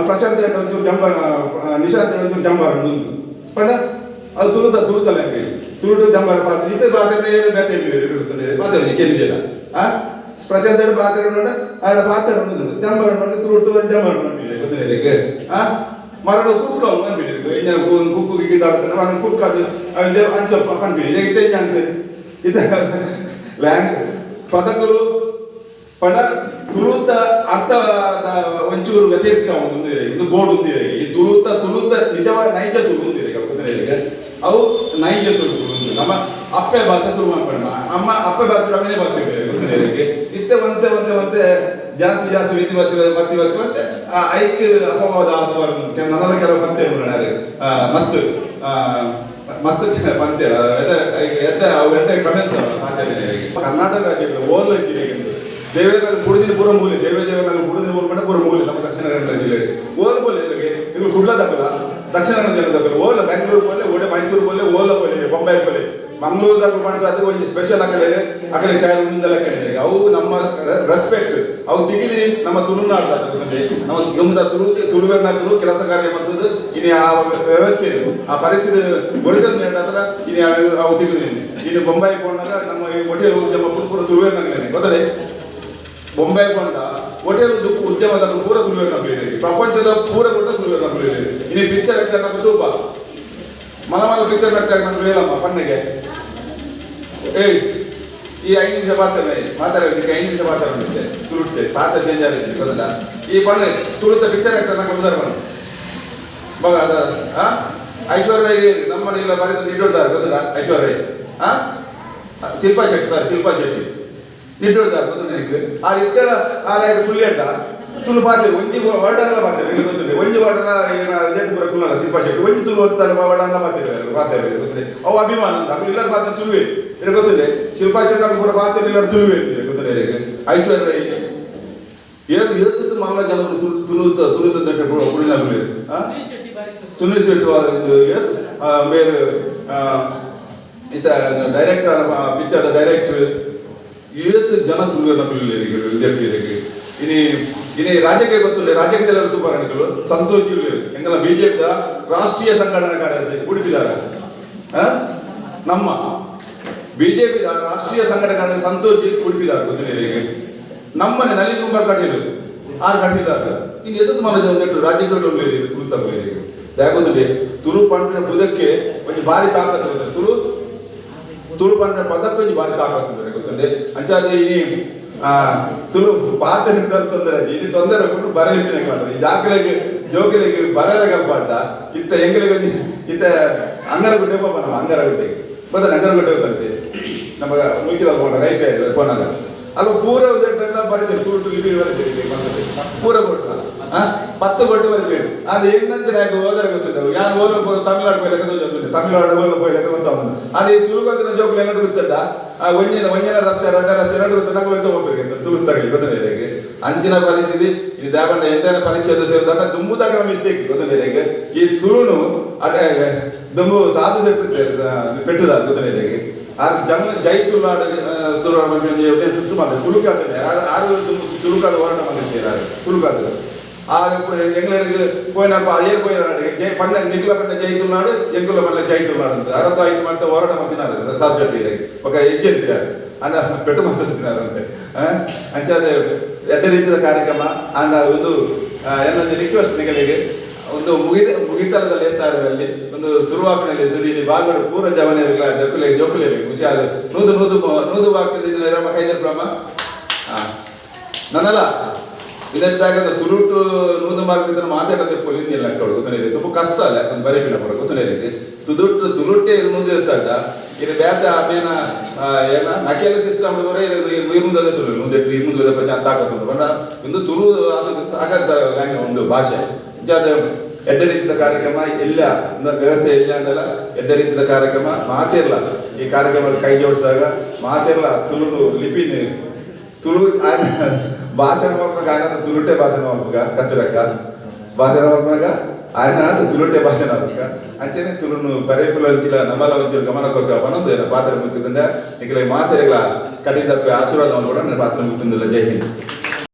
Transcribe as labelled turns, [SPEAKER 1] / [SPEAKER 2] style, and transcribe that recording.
[SPEAKER 1] ಪ್ರಶಾಂತ್ ಒಂಚೂರು ಜಂಬಾರ, ನಿಶಾಂತ್ ಒಂಚೂರು ಜಂಬಾರ ಉಂದು ಪಂಡ ಅದು ತುಳುತ ತುಳುತ ಲ್ಯಾಂಗ್ವೇಜ್. ತುಳುಟು ಜಂಬಾರ ಪಾತ್ರ ಇತ್ತೆ ಪಾತ್ರ ಬೇತೆ ಮಾತಾಡಿ ಕೇಳಿಲ್ಲ. ಆ ಪ್ರಶಾಂತ್ ಪಾತ್ರ ಆಡ ಪಾತ್ರ ಉಂಡು ಜಂಬಾರ ಉಂಡು ತುಳುಟು ಜಂಬಾರ ಉಂಡು ಗೊತ್ತಿಲ್ಲ. ಆ ಮರಡು ಕುಕ್ಕ ಅನ್ಬಿಡಿ ಇಂಜನ ಕುಕ್ಕು ಗಿಕ್ಕಿ ದಾಡ್ತಾನೆ ಮರ ಕುಕ್ಕ ಅದು ಅಂಚ ಪನ್ಪಿನಿ ಇತ್ತೆ ಇಂಜ ಇತ್ತೆ ಲ್ಯಾಂಗ್ ಪದಗಳು ಪಂಡ ತುಳುತ ಅರ್ಥ ಒಂಚೂರು ವ್ಯತಿರಿಕ್ತ ಒಂದು ಇದು ಬೋರ್ಡ್ ಉಂದಿದೆ. ಈ ತುಳುತ ತುಳುತ ನಿಜವಾದ ನೈಜ ತುಳು ಉಂದಿದೆ ಗೊತ್ತಿದೆ. ಅವು ನೈಜ ತುಳು ಉಂದು ನಮ್ಮ ಅಪ್ಪೆ ಭಾಷೆ ತುಳು ಮಾಡ್ಬೇಡ. ಅಮ್ಮ ಅಪ್ಪೆ ಭಾಷೆ ನಮ್ಮನೆ ಬರ್ತೀವಿ ಗೊತ್ತಿದೆ. ಇತ್ತೆ ಒಂತೆ ಒಂತೆ ಒಂತೆ ಜಾಸ್ತಿ ಜಾಸ್ತಿ ಮಿತಿ ಬತ್ತಿ ಬತ್ತಿ ಬತ್ತಿ ಮತ್ತೆ ಆ ಐಕ್ ಅಪವಾದ ಆದ ನನ್ನ ಕೆಲವು ಪಂತೆ ಮಸ್ತ್ ಮಸ್ತ್ ಪಂತೆ ಎಡ್ಡೆ ಅವು ಎಡ್ಡೆ ಕಮೆಂಟ್ಸ್ ಮಾತಾಡಿದೆ. ಕರ್ನಾಟಕ ರಾಜ್ಯಗಳು ಓಲ್ ಜಿಲ್ಲೆಗೆ ದೇವೇಂದ್ರ ಕುಡಿದಿನ ಪೂರ ಮೂಲೆ ದೇವ ದೇವರ ಕುಡಿದಿನ ಮೂಲ ಪೂರ ಮೂಲೆ ನಮ್ಮ ದಕ್ಷಿಣ ಕನ್ನಡ ಜಿಲ್ಲೆ ಓಲ್ ಬೋಲೆ ಇದು ಕುಡ್ಲ ದಕ್ಕಲ ದಕ್ಷಿಣ ಕನ್ನಡ ಜಿಲ್ಲೆ ದಕ್ಕಲ ಓಲ ಬೆಂಗಳೂರು ಪೋಲೆ ಓಡೆ ಮೈಸೂರು ಪೋಲೆ ಓಲ ಪೋಲೆ ಬೊಂಬೈ ಪೋಲೆ ಮಂಗಳೂರು ಪಂಡ ಅದು ಒಂಜಿ ಸ್ಪೆಷಲ್ ಅಕಲೆ ಅಕಲೆ ಚಾಯ್ ಉಂದ ಲೆಕ್ಕನೆ. ಅವು ನಮ್ಮ ರೆಸ್ಪೆಕ್ಟ್. ಅವು ತಿಗಿದಿರಿ ನಮ್ಮ ತುಳುನಾಡು ನಮ್ಮ ನಮ್ಮದ ತುಳು ತುಳುವೆರ್ನಕುಲು ಕೆಲಸ ಕಾರ್ಯ ಮಾಡ್ತದ್ದು. ಇನಿ ಆ ವ್ಯವಸ್ಥೆ ಆ ಪರಿಸ್ಥಿತಿ ಒಳಿತಂದು ಹತ್ರ ಇನಿ ಅವು ತಿಗಿದಿನಿ. ಇನ್ನು ಬೊಂಬೈ ಪೋನಾಗ ನಮ್ಮ ಹೋಟೆಲ್ ಉದ್ಯಮ ಪೂರ ತುಳುವೆರ್ನಕಲೆ ಗೊತ್ತಲೇ. ಬೊಂಬೈ ಪಂಡ ಹೋಟೆಲ್ ಉದ್ಯಮದ ಪೂರ ತುಳುವೆರ್ನಕುಲು, ಪ್ರಪಂಚದ ಪೂರ ಕೂಡ ತುಳುವೆರ್ನಕುಲು. ಇನಿ ಪಿಕ್ಚರ್ ನಮ್ಮ ತೂಪ ಮಲ ಮಲ ಪಿಕ್ಚರ್ ನಕ್ಕ ಹೇಳಮ್ಮ ಪನ್ನೆಗೆ. ಏಯ್, ಈ 5 ನಿಮಿಷ ಮಾತಾಡ ಮಾತಾಡಲಿಕ್ಕೆ 5 ನಿಮಿಷ ಮಾತಾಡಲಿಕ್ಕೆ ತುಳುಟ್ಟೆ ಪಾತ್ರ ಚೇಂಜ್ ಆಗಿದೆ ಗೊತ್ತಲ್ಲ. ಈ ಪನ್ನೆ ತುಳುತ ಪಿಕ್ಚರ್ ಆಕ್ಟರ್ ನಂಗೆ ಉದಾರ ಬಣ್ಣ ಬಗ ಅದ. ಆ ಐಶ್ವರ್ಯ ರೈ ನಮ್ಮನೆ ಇಲ್ಲ ಬರೀತ ನಿಡ್ಡೋಡ್ದಾರೆ ಗೊತ್ತಲ್ಲ. ಐಶ್ವರ್ಯ ರೈ, ಆ ಶಿಲ್ಪಾ ಶೆಟ್ಟಿ, ಸಾರಿ, ಶಿಲ್ಪಾ ಶೆಟ್ಟಿ ನಿಡ್ಡೋಡ್ದಾರೆ ಗೊತ್ತು ನಿನಗೆ. ಆ ಇತ್ತೆಲ್ಲ ಆ ರೈಟ್ ಫುಲ್ ಎಂಟ ತುಳು ಪಾತೆ ಒಂಜಿ ವರ್ಡಲ್ಲ ಪಾತೆ ಇಲ್ಲಿ ಗೊತ್ತಿಲ್ಲ. ಒಂಜಿ ವರ್ಡನ ಏನ ಜೆಟ್ ಪೂರ ಕುಲ್ಲಲ್ಲ. ಶಿಲ್ಪಾ ಶೆಟ್ಟಿ ಒಂಜಿ ತುಳು ಓದ್ತಾರೆ ವರ್ಡನ್ನ ಪಾತೆ ಪಾತೆ ಗೊತ್ತಿದೆ. ಅವು ಅಭಿಮಾನ ಅಂತ ಅವು ಇಲ್ಲ ಪಾತೆ ತುಳುವೆ ಇದು ಗೊತ್ತಿದೆ. ಶಿಲ್ಪಾ ಶೆಟ್ಟಿ ಪೂರ ಪಾತೆ ಇಲ್ಲ ತುಳುವೆ ಗೊತ್ತಿದೆ. ಐಶ್ವರ್ಯ ರೈ ಏಳು ಏಳು ಮಲ್ಲ ಜನರು ತುಳು ತುಳು ತುಳುತ ಪುಡಿನ. ಸುನೀಲ್ ಶೆಟ್ಟಿ ಬೇರೆ ಇತ್ತ ಡೈರೆಕ್ಟರ್, ಪಿಕ್ಚರ್ ಡೈರೆಕ್ಟರ್ ಏತ್ ಜನ ತುಳುವೆ ವಿದ್ಯಾರ್ಥಿಗಳಿಗೆ. ಇನಿ ಇನಿ ರಾಜಕೀಯ ಗೊತ್ತಿಲ್ಲ. ರಾಜಕೀಯದಲ್ಲಿ ತುಂಬ ನಿಕಲು ಸಂತೋಷ್ ಇರ್ಲಿ ಎಂಗಲ ಬಿಜೆಪಿದ ರಾಷ್ಟ್ರೀಯ ಸಂಘಟನಾ ಕಾರ್ಯದರ್ಶಿ ಉಡುಪಿದಾರ. ನಮ್ಮ ಬಿಜೆಪಿದ ರಾಷ್ಟ್ರೀಯ ಸಂಘಟನಾ ಸಂತೋಷ್ ಉಡುಪಿದಾರ ಗೊತ್ತಿಲ್ಲ. ನಮ್ಮನೆ ನಳಿನ್ ಕುಮಾರ್ ಕಟೀಲು ಆರು ಕಟೀಲ್ದಾರ. ಇನ್ನು ಎದ್ದು ಮನ ಒಂದೆಟ್ಟು ರಾಜಕೀಯ ತುಳು ತಪ್ಪು ಯಾಗೊತ್ತಿಲ್ಲ. ತುಳು ಪಂಡಿನ ಬುದಕ್ಕೆ ಒಂಜಿ ಭಾರಿ ತಾಕತ್ತು ಗೊತ್ತಿಲ್ಲ. ತುಳು ತುಳು ಪಂಡಿನ ಪದಕ್ಕೆ ಒಂಜಿ ಭಾರಿ ತಾಕತ್ತು ಗೊತ್ತುಂಡೆ. ಅಂಚಾದ ಇನಿ ತುಳು ಪಾತ್ರ ತೊಂದರೆ ಇದು ತೊಂದರೆ ಕೊಟ್ಟು ಬರಲಿಕ್ಕೆ ಕಾಣ್ತದೆ. ಈ ಜಾಕಲೆಗ್ ಜೋಕಲೆಗ್ ಬರರೆ ಕಲ್ಪಾಟ ಇತ್ತ ಎಂಗಲಿಗೆ ಒಂಜಿ ಇತ್ತ ಅಂಗರಗುಡ್ಡೆ ಪೋಪ ನಮ್ಮ ಅಂಗರಗುಡ್ಡೆ ಗೊತ್ತ. ಅಂಗರಗುಡ್ಡೆ ಗೊತ್ತಂತೆ ನಮಗ ಮುಲ್ಕಿದ ಪೋಣ ರೈಟ್ ಸೈಡ್ ಪೋನಾಗ ಅಲ್ಲ ಪೂರ ಒಂದು ಬರೀತೀರಿ ತುಳು ಲಿಪಿ ಬರೀತೀರಿ ಪೂರ ಕೊಟ್ಟು 10 ಕೊಟ್ಟು ಬರೀತೀರಿ. ಅದು ಹೆಂಗಂತ ಯಾಕೆ ಓದರೆ ಗೊತ್ತಿಲ್ಲ. ಯಾರು ಓದಲು ಪೋದ ತಮಿಳ್ನಾಡು ಪೋಯ್ಲಕ್ಕ ತೋಜೊಂದುಂಟು. ತಮಿಳ್ನಾಡು ಓದಲು ಪೋಯ್ಲಕ್ಕ ಗೊತ್ತಾവുಂಡು. ಅದು ಈ ತುಳುಕಂತಿನ ಜೋಕುಲು ಎನ್ನಡು ಗೊತ್ತುಂಟ. ಆ ಒಂಜಿನ ಒಂಜಿನ ರಸ್ತೆ ರಡ್ಡ ರಸ್ತೆ ಎರಡು ಗೊತ್ತು ನಂಗೆ ಹೋಯ್ತು ಹೋಗ್ಬೇಕು ತುಳು ತಗಲಿ ಗೊತ್ತಿಲ್ಲ. ಅಂಚಿನ ಪರಿಸ್ಥಿತಿ ಇದು ದಾಪಂಡ ಎಂಟನೇ ಪರಿಚ್ಛೇದ ಸೇರಿದಾಗ ದುಂಬುದಾಗ ಮಿಸ್ಟೇಕ್ ಗೊತ್ತಿಲ್ಲ. ಈ ತುಳುನು ಅಟ ದುಂಬು ಸಾಧು ಪೆಟ್ಟುದ ಗೊತ್ತಿಲ್ಲ. ಆರ್ ಜನ ಜೈ ತುಳುನಾಡು ತುಳುನಾಡು ಸುತ್ತು ಮಾಡ್ತಾರೆ ತುಳುಕಾದ ಆರು ತುಳುಕಾದ ಹೋರಾಟ ಮಾಡಿರ್ತಾರೆ ತುಳುಕಾದ. ಆ ಎಂಗ್ಲೆಂಡ್ಗೆ ಪೋಯಿನಲ್ಪ ಏರ್ ಪೋಯಿನಾಡು ಜೈ ಪಂಡ ನಿಕ್ಲ ಪಂಡ ಜೈ ತುಳುನಾಡು ಎಂಕುಲ ಪಂಡ ಜೈ ತುಳುನಾಡು ಅಂತ 65 ಮಟ್ಟ ಹೋರಾಟ ಮಾಡ್ತಿನಾರು ಸಾಧು ಶೆಟ್ಟಿ ఒక ಹೆಜ್ಜೆ ಇರ್ತಾರೆ ಅನ್ನ ಪೆಟ್ಟು ಮಾಡ್ತಿದ್ದಾರೆ. ಅಂಚಾದ ಎಡ್ಡೆ ರೀತಿಯ ಕಾರ್ಯಕ್ರಮ ಅಂದ ಒಂದು ಏನೊಂದು ರಿಕ್ವೆಸ್ಟ್ ನಿಗಳಿಗೆ ಒಂದು ಮುಗಿದ ಮುಗಿತಲದಲ್ಲಿ ಅಲ್ಲಿ ಒಂದು ಸುರುವಾಪಿನಲ್ಲಿ ಸುಡಿ ಬಾಗಡು ಪೂರ ಜವನಿಯರ್ಗಳ ಜೋಕುಲೆ ಜೋಕುಲೆ ಖುಷಿ ಆದ ನೂದು ನೂದು ನೂದು ಬಾಕಿದ ರಮ ಕೈದರ್ ಪ್ರಮ ನನ್ನಲ್ಲ ಇದರಿಂದಾಗ ತುಳುಟು 100 ಮಾರ್ಕ್ ಇದನ್ನು ಮಾತಾಡೋದೇ ಪೊಲಿಂದಿಲ್ಲ ಅಕ್ಕಳು ಗೊತ್ತನೇರಿ. ತುಂಬ ಕಷ್ಟ ಅಲ್ಲ ಒಂದು ಬರೀಪಿನ ಪೂರ ಗೊತ್ತನೇರಿ. ತುದುಟ್ಟು ತುಳುಟ್ಟೆ ನೂದು ಇರ್ತಾಡ ಇದು ಬೇತ ಮೇನ ಏನ ನಕೇಲ ಸಿಸ್ಟಮ್ ಬರ ಇರುಂದದೆ ತುಳು ನೂದೆಟ್ಟು ಇರುಂದದೆ ಪಂಚ ತಾಕತ್ತು ಪಂಡ ಒಂದು ತುಳು ಅದು ತಾಕತ್ತ ಒಂದು ಭಾಷೆ. ಜಾದ ಎಡ್ಡೆ ರೀತಿಯ ಕಾರ್ಯಕ್ರಮ ಇಲ್ಲ ವ್ಯವಸ್ಥೆ ಇಲ್ಲ ಅಂದಲ್ಲ. ಎಡ್ಡೆ ರೀತಿಯ ಕಾರ್ಯಕ್ರಮ ಮಾತಿರ್ಲ. ಈ ಕಾರ್ಯಕ್ರಮ ಕೈ ಜೋಡಿಸಿದಾಗ ಮಾತಿರ್ಲ ತುಳು ಲಿಪಿನ ತುಳು ಭಾಷಣ ಮಲ್ಪುನಗ ఆయన ತುಳುಟೆ ಭಾಷಣ ಮಲ್ಪುಗ ಕಚರಕ್ಕ ಭಾಷಣ ಮಲ್ಪುನಗ ఆయన ತುಳುಟೆ ಭಾಷಣ ಮಲ್ಪುಗ. ಅಂಚನೆ ತುಳುನು ಬರೇಪುಲ ಅಂಚಿಲ ನಮಲ ಒಂಚಿಲ ಗಮನ ಕೊರ್ಕ ಪನೊಂದು ಪಾತ್ರ ಮುಖ್ಯದಿಂದ ನಿಕಲೆ ಮಾತೆರೆಗಳ ಕಟೀಲ್ ಆಶೀರ್ವಾದ ಕೂಡ ನನ್ನ ಪಾತ್ರ ಮುಖ್ಯದಿಂದ. ಜೈ ಹಿಂದ್.